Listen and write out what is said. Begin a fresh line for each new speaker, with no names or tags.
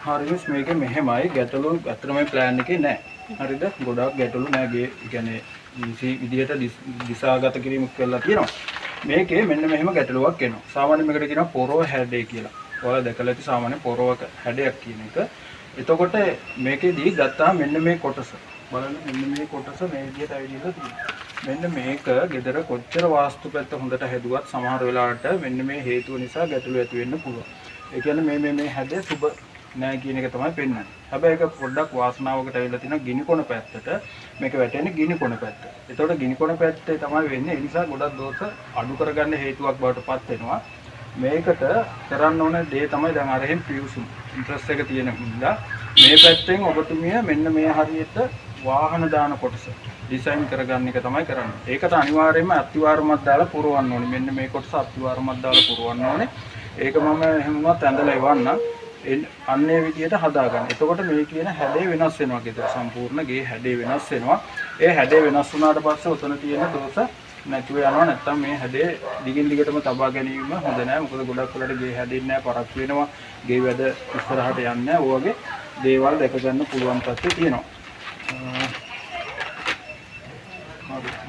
හරි මිස්, මේක මෙහෙමයි, ගැටලු ඇත්තටම මේ ප්ලෑන් එකේ නෑ. හරිද? ගොඩාක් ගැටලු නෑ. ගේ කියන්නේ ඊසි විදිහට දිශාගත කිරීම කරලා තියෙනවා. මේකේ මෙන්න මෙහෙම ගැටලුවක් එනවා. සාමාන්‍යයෙන් මේකට කියනවා පොරව හැඩය කියලා. ඔයාලා දැකලා ඇති සාමාන්‍ය පොරවක හැඩයක් කියන එක. එතකොට මේකේදී ගත්තාම මෙන්න මේ කොටස බලන්න, මෙන්න මේ කොටස මේ විදිහට ඇවිදලා තියෙනවා. මෙන්න මේක ගෙදර කොච්චර වාස්තු පැත්ත හොඳට හැදුවත් සමහර වෙලාවට මෙන්න මේ හේතුව නිසා ගැටලු ඇති වෙන්න පුළුවන්. ඒ කියන්නේ මේ මේ මේ හැඩය සුබ නෑ කියන එක තමයි පෙන්වන්නේ. හැබැයි ඒක පොඩ්ඩක් වාසනාවකට ඇවිල්ලා තියෙනවා ගිනි කොන පැත්තට. මේක වැටෙන්නේ ගිනි කොන පැත්ත. එතකොට ගිනි කොන පැත්තේ තමයි වෙන්නේ. ඒ නිසා ගොඩක් දෝෂ අඩු කරගන්න හේතුවක් බවට පත් වෙනවා. මේකට කරන්න ඕන දේ තමයි දැන් අර එහෙම පියුසුම් ඉන්ට්‍රස්ට් එක තියෙන හින්දා මේ පැත්තෙන් ඔබතුමිය මෙන්න මේ හරියට වාහන දාන කොටස ඩිසයින් කරගන්න එක තමයි කරන්නේ. ඒකට අනිවාර්යයෙන්ම අත්තිවාරමක් දාලා පුරවන්න ඕනේ. මෙන්න මේ කොටස අත්තිවාරමක් දාලා පුරවන්න ඕනේ. ඒක මම එහෙම වුණත් ඇඳලා එවන්නම්. අන්න ඒ විදිහට හදාගන්න. එතකොට මේ කියන හැඩය වෙනස් වෙනවා ගෙදර. සම්පූර්ණ ගේ හැඩය වෙනස් වෙනවා. ඒ හැඩය වෙනස් වුණාට පස්සේ ඔතන තියෙන දෝෂ නැතුව යනවා. නැත්තම් මේ හැඩය දිගින් දිගටම තබා ගැනීම හොඳ නෑ. මොකද ගොඩක් වෙලාවට ගේ හැදෙන්නේ නෑ, පරක් වෙනවා. ගේ වැද ඉස්සරහට යන්නේ නෑ. ඔය වගේ දේවල් දැක ගන්න පුළුවන් තත්ත්වය තියෙනවා. හරි.